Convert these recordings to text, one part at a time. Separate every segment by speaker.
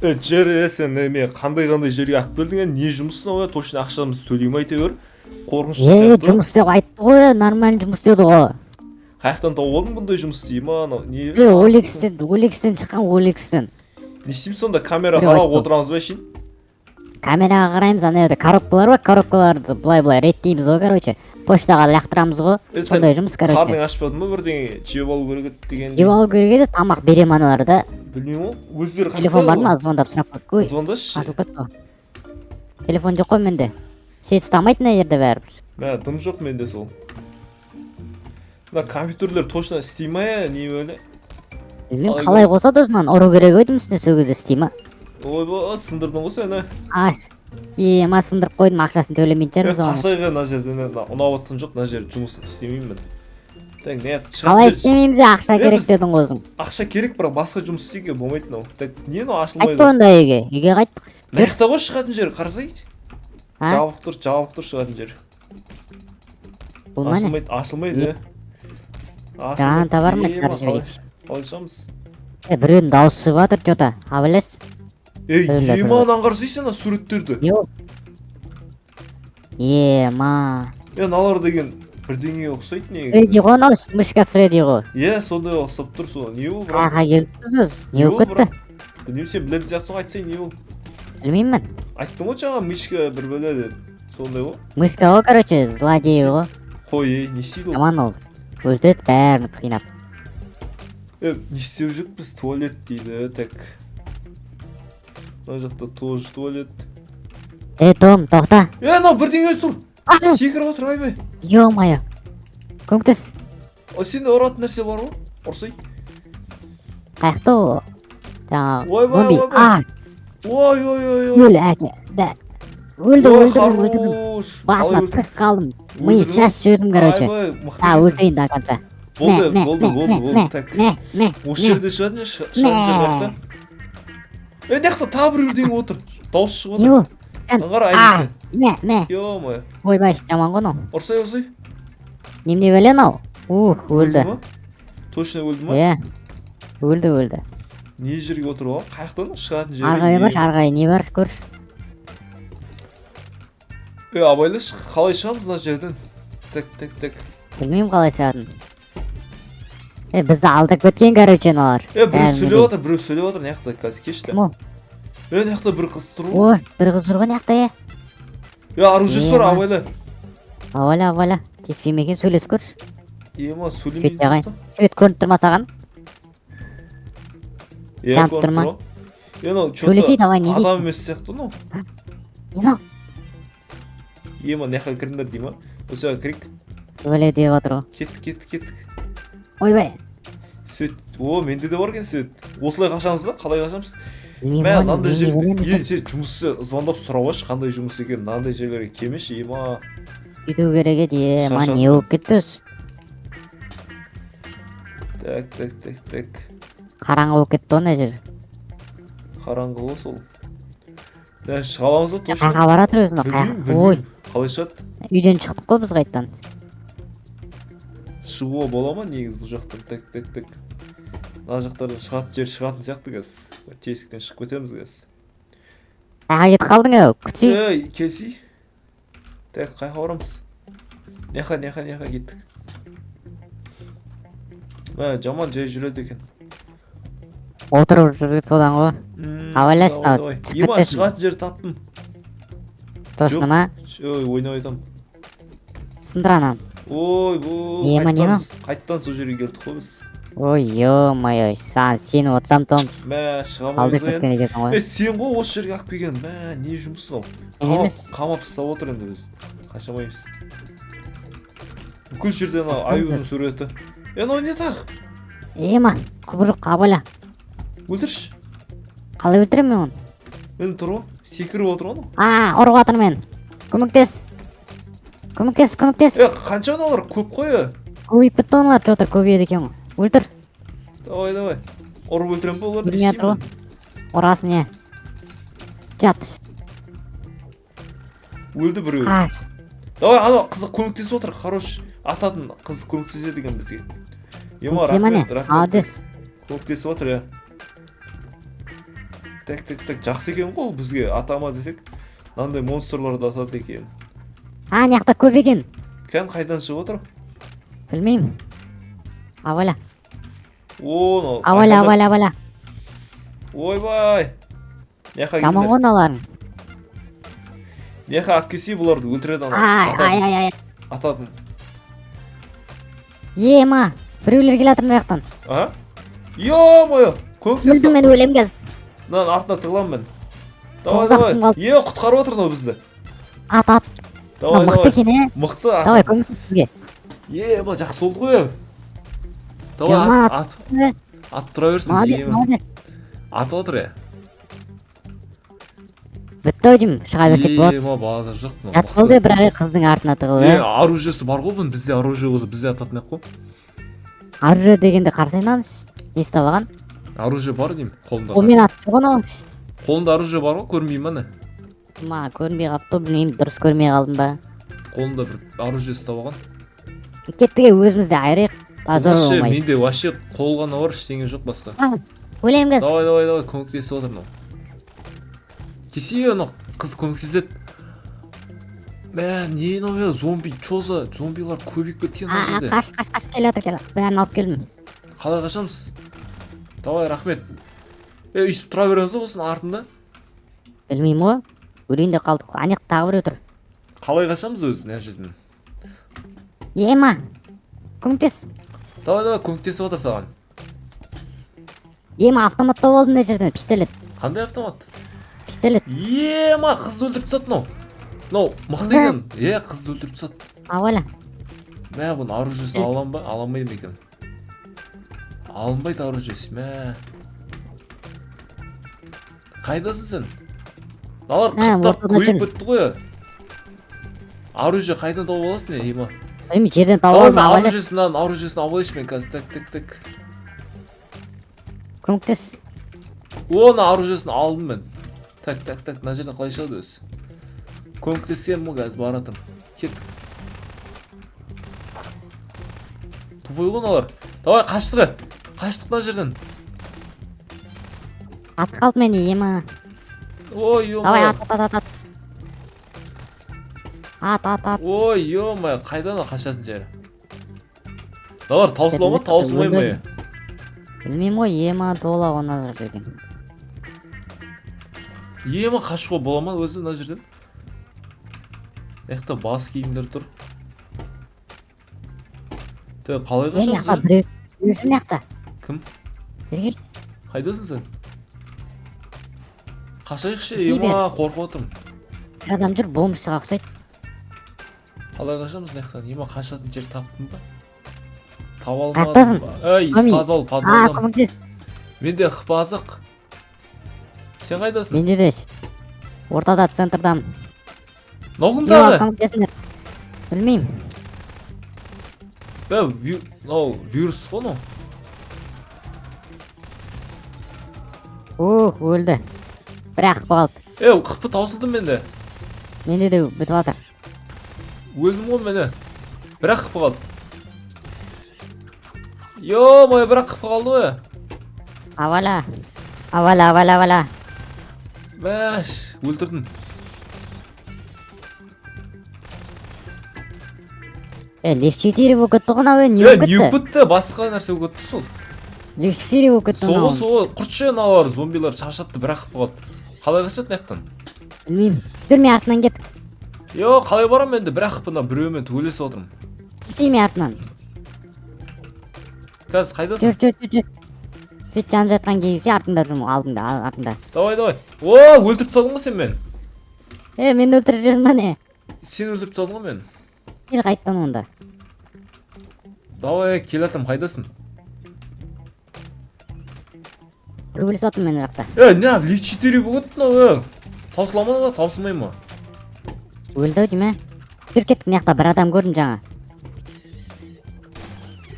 Speaker 1: Е, Джерри, сен неме, қандай жерге алып келдің, е? Не жұмыс мынау, е? Точно ақшамызды төлей ме әйтеуір? Қорқынышты
Speaker 2: Е,
Speaker 1: сияқты.
Speaker 2: Жұмыс істеп айтты ғой, нормально жұмыс істеді ғой.
Speaker 1: Қай жақтан тауып алдың бұндай жұмысты, ема, анау не?
Speaker 2: Е, OLX-тен, OLX-тен шыққан, OLX-тен.
Speaker 1: Не істейміз сонда, камера
Speaker 2: Біреу
Speaker 1: қарап
Speaker 2: айтты.
Speaker 1: отырамыз ба әшейін?
Speaker 2: Камераға қараймыз, ана жерде коробкалар бар, коробкаларды былай былай реттейміз ғой, короче, почтаға лақтырамыз ғой.
Speaker 1: Е, сен
Speaker 2: Сондай жұмыс, короче.
Speaker 1: қарның ашпады ма, бірдеңе жеп алу керек еді деген?
Speaker 2: Жеп алу керек еді, тамақ беремін аналарда.
Speaker 1: Білмеймін ғой, өздері.
Speaker 2: Телефон бар ма? Звондап сұрап көр. Ой.
Speaker 1: Звондашы.
Speaker 2: Ашылып кетті ғой. Телефон жоқ қой менде, сеть ұстамайды мына жерде бәрібір.
Speaker 1: Мә, дым жоқ менде сол. Мына компьютерлер точно істей ма, е, не бәле?
Speaker 2: Білмеймін.
Speaker 1: Қалай?
Speaker 2: Қалай қосады өзі мынаны? Ұру керек еді үстіне, сол кезде істей ма?
Speaker 1: Ойбай, сындырдың ғой сен, е.
Speaker 2: Аш, ема, сындырып қойдым, ақшасын төлемейтін
Speaker 1: Е,
Speaker 2: шығармыз оған.
Speaker 1: Қашайық мына жерден, мына ұнап жатқан жоқ, мына жер, жұмыс істемеймін мен. Так, не
Speaker 2: Қалай
Speaker 1: шығатын жер?
Speaker 2: істемейміз, е, ақша
Speaker 1: Е,
Speaker 2: керек
Speaker 1: біз-
Speaker 2: дедің ғой өзің.
Speaker 1: Ақша керек, бірақ басқа жұмыс істеуге болмайды мынау. Так, не мынау,
Speaker 2: Қайтты
Speaker 1: ашылмайды.
Speaker 2: онда үйге, үйге қайттық.
Speaker 1: Мына жақта ғой шығатын жер, қарасай.
Speaker 2: А?
Speaker 1: Жабық тұр, жабық тұр шығатын жер.
Speaker 2: Бұл ма, не?
Speaker 1: Ашылмайды, ашылмайды, е.
Speaker 2: Граната бар ма?
Speaker 1: Ема,
Speaker 2: Шығарып жіберейік.
Speaker 1: Қалай шығамыз?
Speaker 2: Е, біреудің дауысы шығып жатыр че то, абайлашы.
Speaker 1: Ей.
Speaker 2: Біреулер,
Speaker 1: Ема,
Speaker 2: біреулер.
Speaker 1: мынаны қарасайшы, ана суреттерді.
Speaker 2: Не ол, ема?
Speaker 1: Е, мыналар деген бірдеңеге ұқсайды негізі.
Speaker 2: Фредди ғой анау, мышка Фредди ғой.
Speaker 1: Иә, сондай ұқсап тұр сол. Не ол, бірақ?
Speaker 2: Қаяққа келдік біз өзі? Не
Speaker 1: Не
Speaker 2: болып
Speaker 1: ол,
Speaker 2: кетті?
Speaker 1: бірақ? Білмеймін, сен білетін сияқтысың ғой, айтсай, не ол?
Speaker 2: Білмеймін мен.
Speaker 1: Айттың ғой жаңа, мишка бір бәле деп, сондай ғой.
Speaker 2: Мышка ғой, короче, злодей ғой.
Speaker 1: Қой, ей, не істейді ол?
Speaker 2: Жаман ол, өлтіреді бәрін қинап.
Speaker 1: Е, не істеп жүрміз? Туалет дейді. Так, мына жақта тоже туалет.
Speaker 2: Е, Том, тоқта.
Speaker 1: Е, мынау бірдеңе тұр.
Speaker 2: А!
Speaker 1: Секіріп отыр, ойбай.
Speaker 2: Е мое, көмектес.
Speaker 1: О, сенде ұратын нәрсе бар ғой, ұрсай.
Speaker 2: Қаяқта ол жаңағы
Speaker 1: Ойбай,
Speaker 2: зомби?
Speaker 1: ойбай.
Speaker 2: А!
Speaker 1: Ой, ой, ой, ой.
Speaker 2: Өл, әке да, өлді.
Speaker 1: Ой,
Speaker 2: Өлтірдім, өлтірдім.
Speaker 1: Хорош.
Speaker 2: Басына
Speaker 1: Қалай
Speaker 2: тік қалдым, миын
Speaker 1: Өлтірдің?
Speaker 2: шашып жібердім, короче.
Speaker 1: Ойбай, мықты
Speaker 2: А,
Speaker 1: екенсің.
Speaker 2: өлтірейін до конца.
Speaker 1: Болды,
Speaker 2: Мә,
Speaker 1: болды,
Speaker 2: мә,
Speaker 1: болды,
Speaker 2: мә,
Speaker 1: болды.
Speaker 2: Мә,
Speaker 1: Так,
Speaker 2: мә, мә,
Speaker 1: осы
Speaker 2: мә.
Speaker 1: жерде шығатын жер, шығатын жер қаяқта? Е, мына жақта тағы бір бірдеңе отыр, дауыс шығып
Speaker 2: Не
Speaker 1: отыр.
Speaker 2: ол?
Speaker 1: Ана қара.
Speaker 2: А!
Speaker 1: Әйнекте.
Speaker 2: Мә, мә.
Speaker 1: Е мое.
Speaker 2: Ойбай, жаман ғой мынау.
Speaker 1: Ұрсай, ұрсай.
Speaker 2: Немене бәле мынау? Ух, өлді.
Speaker 1: Ма, точно өлді ма?
Speaker 2: Иә, өлді, өлді.
Speaker 1: Не жерге отыр ол? Қай жақтан шығатын жері?
Speaker 2: Ары қарай
Speaker 1: Не?
Speaker 2: баршы, ары қарай не бар, көрші.
Speaker 1: Е, абайлашы, қалай шығамыз мына жерден? Так, так, так.
Speaker 2: Білмеймін қалай шығатынын. Е, бізді алдап кеткен, короче, аналар.
Speaker 1: Е, біреу
Speaker 2: Бәрін
Speaker 1: сөйлеп
Speaker 2: білейін.
Speaker 1: жатыр, біреу сөйлеп жатыр мына жақта қазір, келші.
Speaker 2: Кім ол?
Speaker 1: Е, мына жақта бір қыз тұр ғой.
Speaker 2: Ой, бір қыз жүр ғой мына жақта, е.
Speaker 1: Е, оружиесі бар.
Speaker 2: Ема.
Speaker 1: Абайла.
Speaker 2: Абайла, абайла, тиіспей ме екен, сөйлесіп көрші.
Speaker 1: Ема,
Speaker 2: Свет
Speaker 1: сөйлемейтін
Speaker 2: жағайын.
Speaker 1: сияқты.
Speaker 2: Свет көрініп тұр ма саған?
Speaker 1: Иә,
Speaker 2: Жанып
Speaker 1: көрініп
Speaker 2: тұр ма?
Speaker 1: тұр ғой. Е, мынау
Speaker 2: Сөйлесей,
Speaker 1: че-то
Speaker 2: давай, не дейді?
Speaker 1: адам емес сияқты мынау.
Speaker 2: Не мынау?
Speaker 1: Ема, мына жаққа кіріңдер дей ма? Осы жаққа кірейік.
Speaker 2: Өле деп отыр ғой.
Speaker 1: Кеттік, кеттік, кеттік.
Speaker 2: Ойбай.
Speaker 1: Свет, о, менде де бар екен свет. Осылай қашамыз ба, қалай қашамыз?
Speaker 2: Білмеймін
Speaker 1: Мә,
Speaker 2: ғой,
Speaker 1: мынандай
Speaker 2: не
Speaker 1: жерде
Speaker 2: бәле.
Speaker 1: е, сен жұмысты звондап сұрап алшы, қандай жұмыс екенін. Мынандай жерлерге келмеші, ема.
Speaker 2: Сөйту керек еді, ема.
Speaker 1: Шаршадым.
Speaker 2: Не болып кетті өзі?
Speaker 1: Так, так, так, так.
Speaker 2: Қараңғы болып кетті ғой мына жер.
Speaker 1: Қараңғы ғой сол. Мә, шыға аламыз ба точно?
Speaker 2: Қаяққа бара жатыр өзі мынау?
Speaker 1: Білмеймін.
Speaker 2: Қаяқ? Ой.
Speaker 1: Білмеймін, қалай шығады?
Speaker 2: Үйден шықтық қой біз қайтадан.
Speaker 1: Шығуға бола ма негізі бұл жақтан? Так, так, так, мына жақтардан шығатын жер шығатын сияқты, қазір тесіктен шығып кетеміз қазір.
Speaker 2: Қаяққа кетіп қалдың, ау, күтсей.
Speaker 1: Ей, келсей. Так, қай жаққа барамыз? Мына жаққа, мына жаққа, мына жаққа кеттік. Мә, жаман жай жүреді екен.
Speaker 2: Отырып жүріп содан ғой. Абайлашы,
Speaker 1: Давай,
Speaker 2: мынау,
Speaker 1: давай.
Speaker 2: түсіп
Speaker 1: Ема,
Speaker 2: кетпесін.
Speaker 1: шығатын жер таптым.
Speaker 2: Точно
Speaker 1: Жоқ.
Speaker 2: ма?
Speaker 1: Ой, ойнап айтамын.
Speaker 2: Сындыр ананы.
Speaker 1: Ой, бұл
Speaker 2: Ема, не?
Speaker 1: қайтадан сол жерге келдік қой біз.
Speaker 2: Ой, е мое, саған сеніп отырсам, Том,
Speaker 1: Мә, шыға
Speaker 2: алдап
Speaker 1: алмаймыз ғой
Speaker 2: кеткен
Speaker 1: енді.
Speaker 2: екенсің ғой.
Speaker 1: Е, сен ғой осы жерге алып келген. Мә, не жұмыс мынау?
Speaker 2: Мен
Speaker 1: Қамап,
Speaker 2: емес.
Speaker 1: қамап ұстап отыр енді, біз қаша алмаймыз. Бүкіл жерде анау аюдың суреті. Е, мынау не тағы?
Speaker 2: Ема, құбыжық, абайла.
Speaker 1: Өлтірші.
Speaker 2: Қалай өлтіремін мен оны?
Speaker 1: Міне, тұр ғой, секіріп отыр ғой анау.
Speaker 2: А, ұрып жатыр мені, көмектес, көмектес, көмектес.
Speaker 1: Е, қанша аналар, көп қой, е.
Speaker 2: Көбейіп кетті ғой аналар че то, көбейеді екен ғой, өлтір.
Speaker 1: Давай, давай, ұрып өлтіремін ба оларды, не
Speaker 2: Өлмей жатыр ғой.
Speaker 1: істеймін?
Speaker 2: Ұрасың, е, жат.
Speaker 1: Өлді біреуі.
Speaker 2: А.
Speaker 1: Давай, анау қызық көмектесіп отыр, хорош. Ататын қыз көмектеседі екен бізге, ема.
Speaker 2: Көмектесе ма, не?
Speaker 1: Рахмет, рахмет.
Speaker 2: Молодец.
Speaker 1: Көмектесіп отыр, иә. Так, так, так, жақсы екен ғой ол бізге ата ма десек, мынандай монстрларды атады екен.
Speaker 2: А, мына жақта көп екен.
Speaker 1: Кән, қайдан шығып отыр?
Speaker 2: Білмеймін. Абайла.
Speaker 1: О, мынау
Speaker 2: Абайла,
Speaker 1: айқайлап-
Speaker 2: абайла, абайла.
Speaker 1: Ойбай, мына жаққа
Speaker 2: Жаман
Speaker 1: келіңдер.
Speaker 2: ғой мыналарың.
Speaker 1: Мына жаққа алып келсе, бұларды өлтіреді анау.
Speaker 2: Ай,
Speaker 1: Ататын.
Speaker 2: ай, ай, ай.
Speaker 1: Ататын.
Speaker 2: Ема, біреулер келе жатыр мына жақтан.
Speaker 1: А, ё-моё, көмектес.
Speaker 2: Өлдім мен, өлемін қазір.
Speaker 1: Мынаның артына тығыламын мен. Давай.
Speaker 2: Тоғыз
Speaker 1: Давай.
Speaker 2: ақ күн қалды.
Speaker 1: Е, құтқарып отыр мынау бізді.
Speaker 2: Ат, ат.
Speaker 1: Давай.
Speaker 2: Мынау мықты
Speaker 1: Давай.
Speaker 2: екен, е.
Speaker 1: Мықты ат.
Speaker 2: Давай, көмектес бізге.
Speaker 1: Е, мына жақсы болды ғой. Давай.
Speaker 2: Жаман.
Speaker 1: Ат, ат.
Speaker 2: Е,
Speaker 1: Атып тұра берсін.
Speaker 2: молодец.
Speaker 1: Е,
Speaker 2: Молодец.
Speaker 1: атып отыр, е.
Speaker 2: Бітті ау деймін, шыға берсек болады.
Speaker 1: Е, мына базар жоқ мынау.
Speaker 2: Жат
Speaker 1: Мықты.
Speaker 2: болды, бірақ е, қыздың артына тығылып.
Speaker 1: Е,
Speaker 2: Е,
Speaker 1: оружиесі бар ғой бұның. Бізде оружие болса, бізде ататын ек қой.
Speaker 2: Оружие дегенде қарсы айналыңыз. Не ұстап алған?
Speaker 1: Оружие бар деймін қолында.
Speaker 2: Ол мені атып жүр ғой анау.
Speaker 1: Қолында оружие бар ғой, көрінбей ма, не?
Speaker 2: Маған көрінбей қалыпты, білмеймін, дұрыс көрмей қалдым ба.
Speaker 1: Қолында бір оружие ұстап алған.
Speaker 2: Кеттік, е, өзіміз де айырайық. Позор
Speaker 1: Вообще,
Speaker 2: болмай.
Speaker 1: менде вообще қол ғана бар, ештеңе жоқ басқа.
Speaker 2: Өлемін қазір.
Speaker 1: Давай, давай, давай, көмектесіп отыр мынау. Кесе, анау қыз көмектеседі. Мә, не мынау, е, зомби, чё за зомбилар көбейіп кеткен мына
Speaker 2: А,
Speaker 1: жерде.
Speaker 2: қаш, қаш, қаш, келе жатыр, келе. Бәрін алып келдім.
Speaker 1: Қалай қашамыз? Давай, рахмет. Е, өйстіп тұра береміз ба осының артында?
Speaker 2: Білмеймін ғой. Өлейін деп қалдық. Ана жақта тағы біреу тұр.
Speaker 1: Қалай қашамыз өзі мына жерден?
Speaker 2: Ема. Көмектес.
Speaker 1: Давай, давай, көмектесіп отыр саған.
Speaker 2: Ема, автомат тауып алдым мына жерден, пистолет.
Speaker 1: Қандай автомат?
Speaker 2: Пистолет.
Speaker 1: Ема, қызды өлтіріп тастады мынау. Мынау мықты екен. Е, қызды өлтіріп тастады.
Speaker 2: Абайла.
Speaker 1: Мә, бұның оружиесін ала аламын ба? Ала алмаймын екен. Алынбайды оружиесі, мә. Қайдасың сен? Мыналар
Speaker 2: Мә,
Speaker 1: қаптап
Speaker 2: ортада
Speaker 1: көбейіп
Speaker 2: жүрмін.
Speaker 1: кетті ғой. Оружие қайдан тауып аласың, е, ема?
Speaker 2: Білмеймін, жерден тауып
Speaker 1: Давай,
Speaker 2: алдым,
Speaker 1: мен
Speaker 2: абайла.
Speaker 1: оружиесін, мынаның оружиесін алып алайыншы мен қазір. Так, так, так.
Speaker 2: Көмектес.
Speaker 1: О, мына оружиесін алдым мен. Так, так, так, мына жерден қалай шығады өзі? Көмектесемін ғой, қазір баратырмын. Кеттік. Тупой ғой мыналар. Давай, қаштық, е. Қаштық мына жерден.
Speaker 2: Атып қалды мені, ема.
Speaker 1: Ой,
Speaker 2: Давай,
Speaker 1: ё.
Speaker 2: ат, ат, ат, ат. Ат, ат, ат.
Speaker 1: Ой, ё-моё, қайдан ол қашатын жері? Мыналар таусыла ма, таусылмай ма, е?
Speaker 2: Білмеймін ғой, ема, тола ғой мыналар деген.
Speaker 1: Ема, қашуға бола ма өзі мына жерден? Мына жақта бас киімдер тұр. Так, қалай
Speaker 2: Е, мына
Speaker 1: қашамыз?
Speaker 2: жақта
Speaker 1: Е?
Speaker 2: біреу. Өзі мына жақта.
Speaker 1: Кім?
Speaker 2: Бері келші.
Speaker 1: Қайдасың сен? Қашайықшы,
Speaker 2: Іздей бер.
Speaker 1: ема, қорқып отырмын.
Speaker 2: Бір адам жүр, бомжыға ұқсайды.
Speaker 1: Қалай қашамыз мына жақтан? Ема, қашатын жер таптың ба? Таба
Speaker 2: Қаяқтасың?
Speaker 1: алмадым ба? Ей,
Speaker 2: Ами.
Speaker 1: подвал,
Speaker 2: А,
Speaker 1: подвалдан.
Speaker 2: көмектес.
Speaker 1: Менде хп азық. Сен қайдасың?
Speaker 2: Менде де. Ортада, центрдамын.
Speaker 1: Мынау кім
Speaker 2: Ема,
Speaker 1: тағы?
Speaker 2: көмектесіңдер. Білмеймін.
Speaker 1: Бә, мынау вирус қой мынау.
Speaker 2: Ух, өлді. Бір ақ қалды.
Speaker 1: Е, хп таусылды менде.
Speaker 2: Менде де бітіп жатыр.
Speaker 1: Өлдім ғой мені. Бір ақ хп қалды. Ё-моё, бір ақ хп қалды ғой.
Speaker 2: Абайла. Абайла, абайла, абайла.
Speaker 1: Мәш, өлтірдім.
Speaker 2: Е, лев 4 болып кетті ғой мынау, е, не
Speaker 1: Е,
Speaker 2: болып
Speaker 1: не болып
Speaker 2: кетті?
Speaker 1: кетті? Басқа нәрсе болып кетті сол.
Speaker 2: Лев 4 болып кетті
Speaker 1: Соғы,
Speaker 2: мынау.
Speaker 1: соғы, құртшы мыналар, зомбилар шаршатты, бір ақ хп қалды. Қалай қашады мына жақтан?
Speaker 2: Білмеймін. Жүр, мен артынан кеттік.
Speaker 1: Йо, қалай барамын енді, бір ақ мына біреумен төбелесіп отырмын.
Speaker 2: Келсей мен артынан.
Speaker 1: Қазір қайдасың?
Speaker 2: Жүр, жүр, жүр, жүр. Свет жанып жатқан кезде артында жүрмін, алдында, артында.
Speaker 1: Давай, давай. О, өлтіріп тастадың ғой сен мені.
Speaker 2: Е, мені өлтіріп жібердің ба, не?
Speaker 1: Сен өлтіріп тастадың ғой мені.
Speaker 2: Кел қайттан онда.
Speaker 1: Давай, келе жатырмын, қайдасың?
Speaker 2: Төбелесіп жатырмын мен мына жақта.
Speaker 1: Е, не, лифт 4 болып кетті мынау, е. Таусыла ма, таусылмай ма?
Speaker 2: Өлді ау деймін, ә? Жүр, кеттік, мына жақта бір адам көрдім жаңа.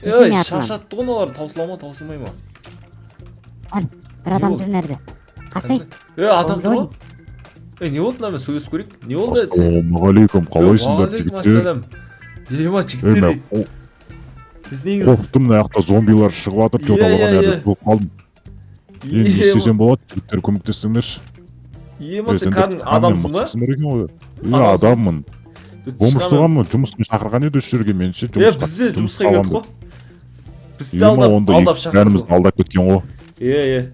Speaker 1: Ей,
Speaker 2: Келсей мен артынан.
Speaker 1: шаршатты ғой мыналар, таусыла ма, таусылмай ма?
Speaker 2: Бір адам
Speaker 1: Не
Speaker 2: жүр мына жерде. Қарасай.
Speaker 1: Е, адам тұр
Speaker 2: Ой.
Speaker 1: ғой. Е, не болды мынамен, сөйлесіп көрейік. Не болды?
Speaker 3: Ассалаумағалейкум, қалайсыңдар,
Speaker 1: Уағалейкум
Speaker 3: жігіттер?
Speaker 1: ассалам. Ема,
Speaker 3: Е,
Speaker 1: жігіттер,
Speaker 3: мен
Speaker 1: біз негізі
Speaker 3: қорықтым, мына жақта зомбилар шығып жатыр,
Speaker 1: Иә,
Speaker 3: че-то
Speaker 1: иә,
Speaker 3: алған
Speaker 1: иә.
Speaker 3: жерде болып қалдым. Енді не істесем болады, жігіттер, көмектессеңдерші.
Speaker 1: Ема,
Speaker 3: Е,
Speaker 1: сен
Speaker 3: сендер
Speaker 1: кәдімгі
Speaker 3: қанмен
Speaker 1: адамсың ба?
Speaker 3: мықтысыңдар екен ғой. Е,
Speaker 1: Адамсың.
Speaker 3: адаммын.
Speaker 1: Біз
Speaker 3: Бомж
Speaker 1: тышқанмен-
Speaker 3: туғанмын, жұмысқа шақырған еді осы жерге мені ше,
Speaker 1: Е,
Speaker 3: жұмысқа.
Speaker 1: біз де жұмысқа
Speaker 3: аламын
Speaker 1: келдік қой.
Speaker 3: деп.
Speaker 1: Бізді
Speaker 3: Ема,
Speaker 1: алдап,
Speaker 3: онда
Speaker 1: алдап шақырды.
Speaker 3: бәрімізді алдап кеткен ғой.
Speaker 1: Е, е.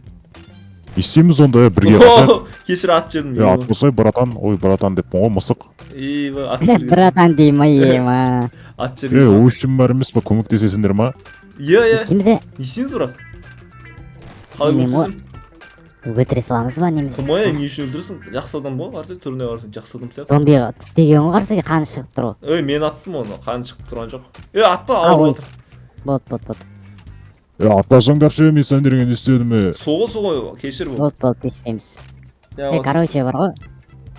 Speaker 3: Не істейміз онда, е, бірге қашайық.
Speaker 1: О, кешір, ат жедім.
Speaker 3: Е, ат болсай, братан, ой, братан деппін ғой, мысық.
Speaker 1: Ема, ат жеген.
Speaker 2: Братан дей ма, ема.
Speaker 1: Ат
Speaker 3: Е,
Speaker 1: жеген.
Speaker 3: в общем, бар емес па, көмектесесіңдер ма?
Speaker 1: Е,
Speaker 2: Не
Speaker 1: е.
Speaker 2: істейміз, е?
Speaker 1: Не істейміз бірақ? Қалай
Speaker 2: Білмеймін ғой.
Speaker 1: көмектесемін?
Speaker 2: Өлтіре саламыз ба немесе?
Speaker 1: Қумай, не үшін өлтіресің? Жақсы адам ғой, қарасай, түріне қарасаң, жақсы адам сияқты.
Speaker 2: Зомби тістеген ғой, қарасай, қаны шығып тұр ғой.
Speaker 1: Ей, мен аттым оны, қан шығып тұрған жоқ. Е, атпа,
Speaker 2: А,
Speaker 1: ауырып
Speaker 2: ой.
Speaker 1: отыр.
Speaker 2: Болды, болды, болды.
Speaker 3: Е, атпасаңдаршы, мен сендерге не істедім, е?
Speaker 1: Соғы, соғы, кешір бұл.
Speaker 2: Болды, болды, тиіспейміз.
Speaker 1: Я,
Speaker 2: Е, короче, бар ғой.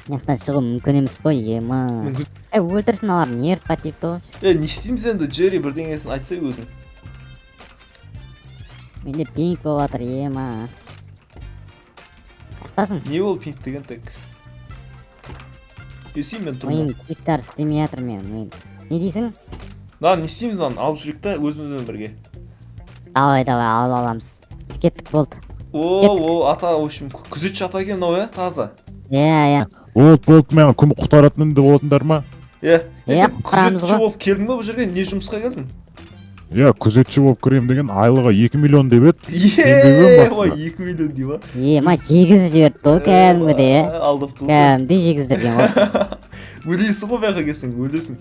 Speaker 2: Мына жақтан шығу мүмкін емес қой, ема.
Speaker 1: Мүмкін.
Speaker 2: Е, өлтірсін олар, нервқа тиіпті ғой.
Speaker 1: Е, не істейміз енді, Джерри, бірдеңесін айтсай өзің.
Speaker 2: Менде пинг болып жатыр, ема. Қаяқтасың?
Speaker 1: Не ол пинг деген тек? Есеймін мен тұрмын.
Speaker 2: Миым кликтар істемей жатыр менің, миым. Не дейсің?
Speaker 1: Мынаны не істейміз, мынаны алып жүрейік та өзімізбен бірге.
Speaker 2: Давай, давай, алып аламыз. Кеттік, болды.
Speaker 1: О,
Speaker 2: Кеттік.
Speaker 1: о, ата, в общем, күзетші ата екен мынау, е, таза.
Speaker 2: Иә, иә.
Speaker 3: Болды, болды, маған көмек құтқаратын да болатындар ма?
Speaker 1: Е,
Speaker 2: Иә,
Speaker 1: сен
Speaker 2: құтқарамыз
Speaker 1: күзетші
Speaker 2: ғой.
Speaker 1: болып келдің ба бұл жерге? Не жұмысқа келдің?
Speaker 3: Иә, күзетші болып кіремін деген, айлығы 2 миллион деп еді.
Speaker 1: Е,
Speaker 3: басында.
Speaker 1: ой, 2 миллион дей ма?
Speaker 2: Ема, жегізіп жіберіпті ғой кәдімгідей, е.
Speaker 1: Алдап тұрсың.
Speaker 2: Кәдімгідей жегіздірген ғой.
Speaker 1: Өлесің ғой, бияққа келсең, өлесің.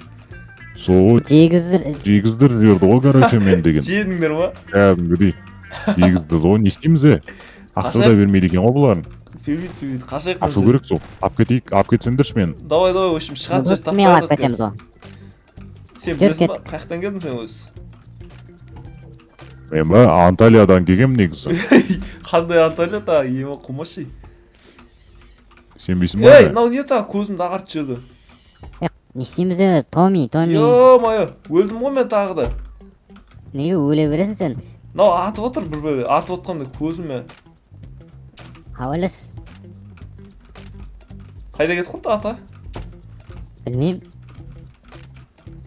Speaker 3: Сол
Speaker 2: Жегіздір.
Speaker 3: жегіздір жіберді ғой, короче, мен деген.
Speaker 1: Жедіңдер ма?
Speaker 3: Кәдімгідей жегіздірді ғой, не істейміз, е? Ақша да
Speaker 1: Қашайық.
Speaker 3: бермейді екен ғой бұлардың.
Speaker 1: Бермейді, бермейді. Қашайық мына
Speaker 3: Ашу
Speaker 1: жерден.
Speaker 3: керек сол. Алып кетейік, алып кетсеңдерші мені.
Speaker 1: Давай, давай, в общем, шығатын жер таппай
Speaker 2: Мен алып
Speaker 1: жатыр
Speaker 2: кетеміз
Speaker 1: қазір.
Speaker 2: ғой.
Speaker 1: Сен
Speaker 2: Жүр,
Speaker 1: білесің ба,
Speaker 2: кеттік.
Speaker 1: қаяқтан келдің сен өзі?
Speaker 3: Мен ба Анталиядан келгем негізі.
Speaker 1: Қандай Анталия та, ема, қумашы.
Speaker 3: Сенбейсің ба?
Speaker 1: Ей,
Speaker 3: Не?
Speaker 1: мынау не та, көзімді ағартып жіберді.
Speaker 2: Не істейміз, е, Томми, Томми?
Speaker 1: Ё-моё, өлдім ғой мен тағы да.
Speaker 2: Неге өле бересің сен?
Speaker 1: Мынау атып отыр бір бөле, атып отқанда көзіме.
Speaker 2: Абайлаш.
Speaker 1: Қайда кетіп қалды ата?
Speaker 2: Білмеймін.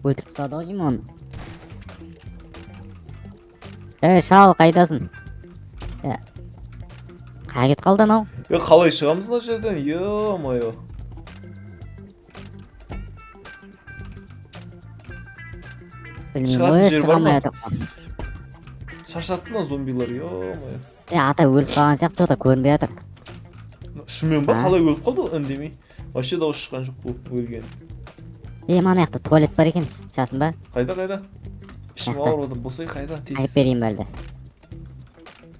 Speaker 2: Өлтіріп тастады ғой деймін оны. Ей, шал, қайдасың? Е, қая кетіп қалды анау?
Speaker 1: Е, қалай шығамыз мына жерден? Ё-моё.
Speaker 2: Білмеймін
Speaker 1: Шығатын
Speaker 2: ғой,
Speaker 1: жер
Speaker 2: шыға
Speaker 1: бар
Speaker 2: алмай
Speaker 1: ма?
Speaker 2: жатыр ғой.
Speaker 1: Шаршатты мына зомбилар, ё-моё.
Speaker 2: Е, ата өліп қалған сияқты, что-то көрінбей жатыр.
Speaker 1: Шынымен ба,
Speaker 2: А?
Speaker 1: қалай өліп қалды ол үндемей? Вообще дауыс шыққан жоқ бұл өлген.
Speaker 2: Е, мына жақта туалет бар екен, шығасың ба?
Speaker 1: Қайда, қайда? Ішім
Speaker 2: Жақта.
Speaker 1: ауырып отыр, босай, қайда?
Speaker 2: Айтып
Speaker 1: Тез.
Speaker 2: берейін бе әлде?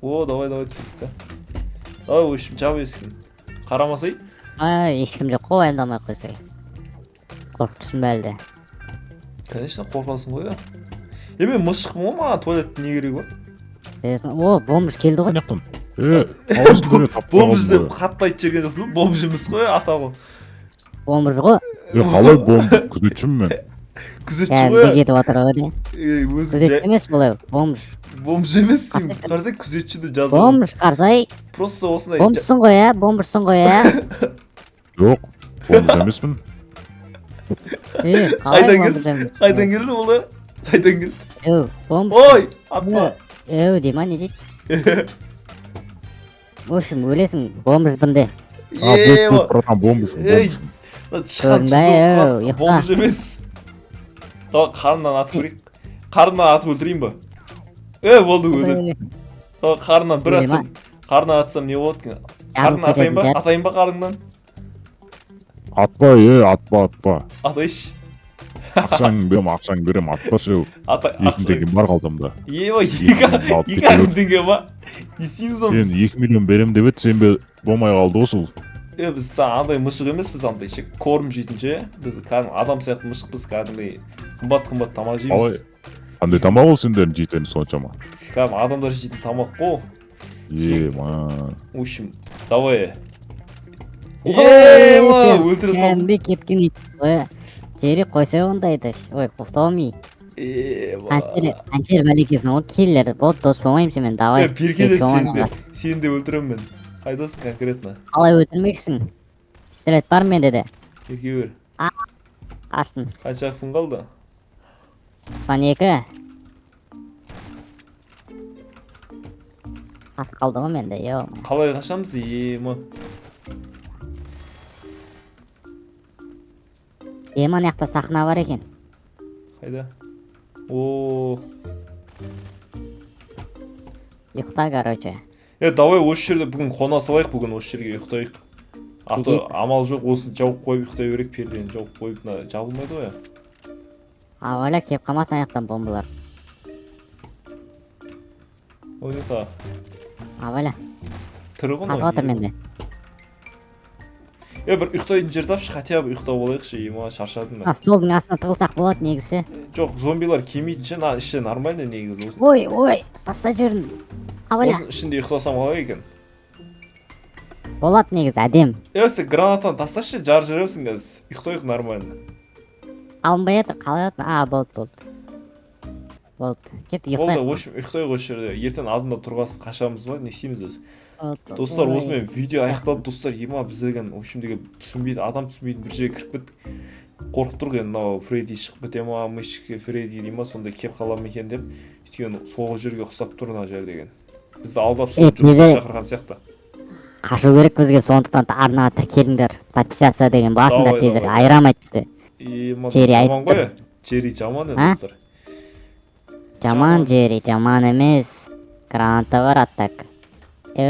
Speaker 1: О, давай, давай, тез. Давай, в общем, жап есігін. Қарамасай.
Speaker 2: Ай, ешкім жоқ қой, уайымдамай ақ қойсай. Қорқып тұрсың ба әлде?
Speaker 1: Конечно, қорқасың ғой, иә. Е, мен мысықпын ғой, маған туалеттің не керегі бар?
Speaker 2: Десің, о, бомж келді ғой.
Speaker 3: Ана жақтан. Е, қалайсыңдар, е, таппай
Speaker 1: Бомж
Speaker 3: қалдым
Speaker 1: деп
Speaker 3: ғой.
Speaker 1: қатты айтып жіберген жоқсың ба? Бомж емес қой, ата ғой.
Speaker 2: Бомж ғой.
Speaker 3: Е, қалай бомж? Күзетшімін мен.
Speaker 1: Күзетші ғой.
Speaker 2: Кәдімгі кетіп жатыр ғой де.
Speaker 1: Ей, өзі
Speaker 2: Күзетші
Speaker 1: жай
Speaker 2: емес бұл, ей, бомж.
Speaker 1: бомж емес деймін.
Speaker 2: Қарасай.
Speaker 1: Қарасай, күзетші деп жазылған.
Speaker 2: Бомж, қарасай.
Speaker 1: Просто осындай
Speaker 2: Бомжсың ғой, ә? Бомжсың ғой, ә?
Speaker 3: Жоқ, бомж емеспін.
Speaker 2: Е, қалай
Speaker 1: Қайдан
Speaker 2: бомж емес?
Speaker 1: Қайдан келді бұл да? Қайдан келді?
Speaker 2: Еу, бомж.
Speaker 1: Ой, атпа.
Speaker 2: Еу, дей ма, не дейді? В общем, өлесің, бомжбын де.
Speaker 3: А, болды,
Speaker 1: Е,
Speaker 3: болды, братан, бомж,
Speaker 1: Ей.
Speaker 3: бомж.
Speaker 1: Тышқан
Speaker 2: Көрдің бе, еу, ұйықта.
Speaker 1: бомж емес. Давай қарнынан атып көрейік. Қарнынан атып өлтірейін ба? Е, болды, өлді. Давай қарнынан бір
Speaker 2: Өле ма?
Speaker 1: атсам, қарнынан атсам не болады екен?
Speaker 2: Жарылып
Speaker 1: Қарнынан атайын ба?
Speaker 2: кететін шығар.
Speaker 1: Атайын ба қарнынан?
Speaker 3: Атпа, е, атпа, атпа.
Speaker 1: Атайыншы.
Speaker 3: Ақшаңды берем, ақшаңды берем, атпашы.
Speaker 1: Ата,
Speaker 3: 2 мың теңгем бар қалтамда.
Speaker 1: Е, ой,
Speaker 3: Екі
Speaker 1: екі
Speaker 3: мың алып
Speaker 1: екі
Speaker 3: кете
Speaker 1: мың теңге ма? Не істейміз оны?
Speaker 3: Енді 2 миллион берем деп еді, сенбе болмай қалды ғой сол.
Speaker 1: Е, біз саған андай мысық емеспіз, андай ше, корм жейтін ше. Біз кәдімгі адам сияқты мысықпыз, кәдімгідей қымбат қымбат тамақ
Speaker 3: Қалай?
Speaker 1: жейміз.
Speaker 3: Қандай тамақ ол сендердің жейтіні соншама?
Speaker 1: Кәдімгі адамдар жейтін тамақ қой.
Speaker 3: Е, ма.
Speaker 1: В общем, давай.
Speaker 2: Ой,
Speaker 1: Е, ма, өлтіре салдым.
Speaker 2: Кәдімгі кеткен ит қой. Джерри қойсай ондайды. Ой, Томми.
Speaker 1: Е, ма.
Speaker 2: Анчер бәлекесің ғой, киллер. Болды, дос болмаймын сенімен, давай.
Speaker 1: Е, беркеле
Speaker 2: Кетіп
Speaker 1: сен де.
Speaker 2: оңай.
Speaker 1: Сені де өлтіремін мен. Қайдасың конкретно?
Speaker 2: Қалай өлтірмексің? Пистолет бар менде де.
Speaker 1: Ерке бер.
Speaker 2: Аштым.
Speaker 1: Қанша күн қалды?
Speaker 2: 92. Қатып қалды ғой менде, е.
Speaker 1: Қалай қашамыз, ема?
Speaker 2: Ема, ана жақта сахна бар екен.
Speaker 1: Қайда? О.
Speaker 2: Ұйықта, короче.
Speaker 1: Е, давай осы жерде бүгін қона салайық, бүгін осы жерге ұйықтайық. А то
Speaker 2: Сөйтейік.
Speaker 1: амал жоқ, осыны жауып қойып ұйықтай берейік, пердені жауып қойып, мына жабылмайды ғой, я.
Speaker 2: Абайла, келіп қалмасын ана жақтан бомбалар.
Speaker 1: Ой, не та.
Speaker 2: Абайла.
Speaker 1: Тірі ғой
Speaker 2: Қатып
Speaker 1: мынау,
Speaker 2: жатыр
Speaker 1: ема.
Speaker 2: менде.
Speaker 1: Е, бір ұйықтайтын жер тапшы, хотя бы ұйықтап алайықшы, ема, шаршадым
Speaker 2: А,
Speaker 1: мен.
Speaker 2: столдың астына тығылсақ болады негізі.
Speaker 1: Жоқ, зомбилар келмейтін ше, мына іші нормально негізі.
Speaker 2: Ой, ой, ұстаса жібердім. Абайла.
Speaker 1: Осының ішінде ұйықтасам қалай екен?
Speaker 2: Болады негізі, әдем.
Speaker 1: Е, сен гранатаны тасташы, жарып жібересің қазір. Ұйықтайық нормально.
Speaker 2: Алынбай жатыр, қалай жатыр? А, болды, болды. Болды. Кеттік,
Speaker 1: Болды,
Speaker 2: ұйықтайық.
Speaker 1: в общем, ұйықтайық осы жерде. Ертең азында тұрғасын қашамыз ба, не істейміз өзі?
Speaker 2: Болды, болды.
Speaker 1: Достар,
Speaker 2: Ой.
Speaker 1: осымен видео аяқталды, достар. Ема, біз деген, в общем, деген түсінбейді, адам түсінбейтін бір жерге кіріп кеттік. Қорқып тұрық енді, мынау Фредди шығып кете ма, мышка Фредди дей ма, сондай келіп қала ма екен деп. Өйткені сол жерге ұқсап тұр мына жер деген. Бізді алдап сол
Speaker 2: Е,
Speaker 1: жұмысқа
Speaker 2: неге-
Speaker 1: шақырған сияқты.
Speaker 2: Қашу керек бізге, сондықтан арнаға тіркеліңдер. Подписаться деген басыңдар
Speaker 1: Давай,
Speaker 2: тезірек.
Speaker 1: давай.
Speaker 2: Айырамайды бізді.
Speaker 1: Ема,
Speaker 2: Джерри
Speaker 1: жаман
Speaker 2: айтып
Speaker 1: ғой. Е. Джерри жаман енді,
Speaker 2: А?
Speaker 1: достар.
Speaker 2: Жаман Джерри, жаман емес. Граната бар, аттак.